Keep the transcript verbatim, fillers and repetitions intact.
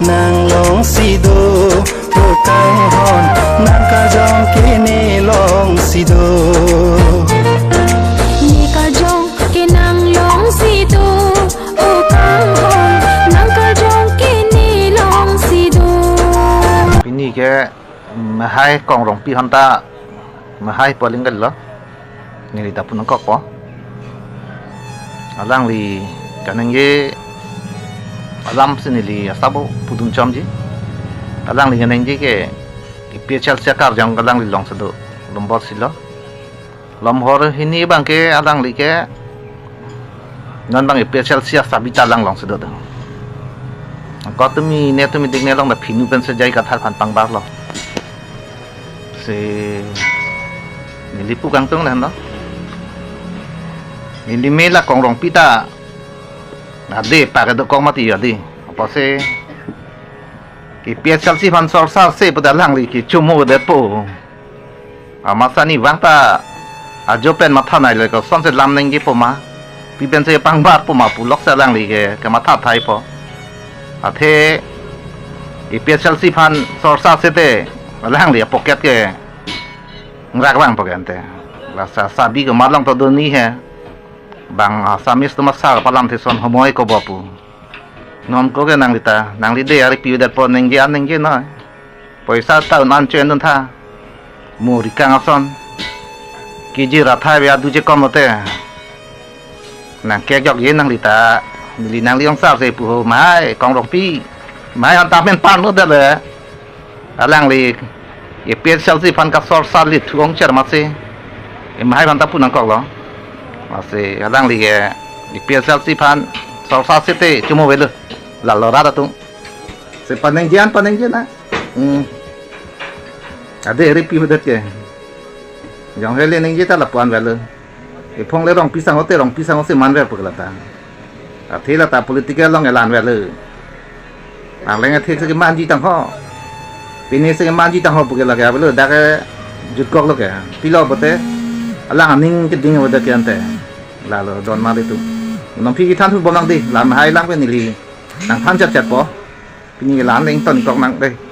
Nang longsi do, o kanghon, nang karjong ke ne longsi do. Ne karjong ke nang longsi do, o kanghon, nang karjong ke ne longsi do. Pini ke, mm, Mahai Kong Rongpi aphanta, Mahai pu aling kalilo. Neli ta pu nangkokpo. Alangli kaningje alam si neli asabo pudun chomji. Alangli kaningje ke A P H L C akarjong alangli longsi do, lumbor silo. Lomhor hini abang ke alangli ke non abang A P H L C asabi ta lang longsi do. Ko tumi ne tumi ding ne along ta phinu pen sejai kathar aphan pangbarlo. Si neli pu kangtung lahenlo. Neli mela Kong Rongpi ta ade pa kedo kong mati ade. Apotsi A P H L C aphan sorsa se pu ta alangli ke chomo detpo. Amatsi neli vang ta ajo pen matha nai le, kosonsi lam ningjepo ma, pi pensi pangbarpo ma pu lok si alangli ke, kematha thaipo. Athe A P H L C aphan sorsa sete alangli pocket ke ngrak vang pocket ante. Lasi asabi ke malong to doni he. Bang Assamese atum asar palam thison homoi kobo pu. Non ko ke nangli ta, nangli de ari pi udat po ningje an ningje noi. Poisa ta un an chen dun tha. Mo rikang ason. Kiji rathai ve adu je kom lote. Nang kejok je nangli ta. Neli nangli ongsar se pu ho Mahai Kong Rongpi. Mahai han ta men parlo det le. Alangli A P H L C aphan kasorsa le thu ong cher masi. Mahai aphan ta pu nangkoklo. Masi alangli ke A P H L C aphan sorsa sete chomo avelo. Lalo rat atum. Si paningje an paningje na. Hmm. Ade ari pi udat ke. Jong hele ningje ta lapu-an avelo. Iphong le Rongpi asangho te, Rongpi asangho si manver pu ke lata. Athe lata political along elan avelo. Arleng athe si kemanji tangho. Pini si kemanji tangho pu ke lake avelo dak ke jutkoklo ke. Pilo pote alang aning keding ave dak ke ante. Lalo don mali tu. Nonphi kethan thu bom nang di, lam hai lang pen neli nangthan chat chat po. Pini la-an le ingtonkok nang de.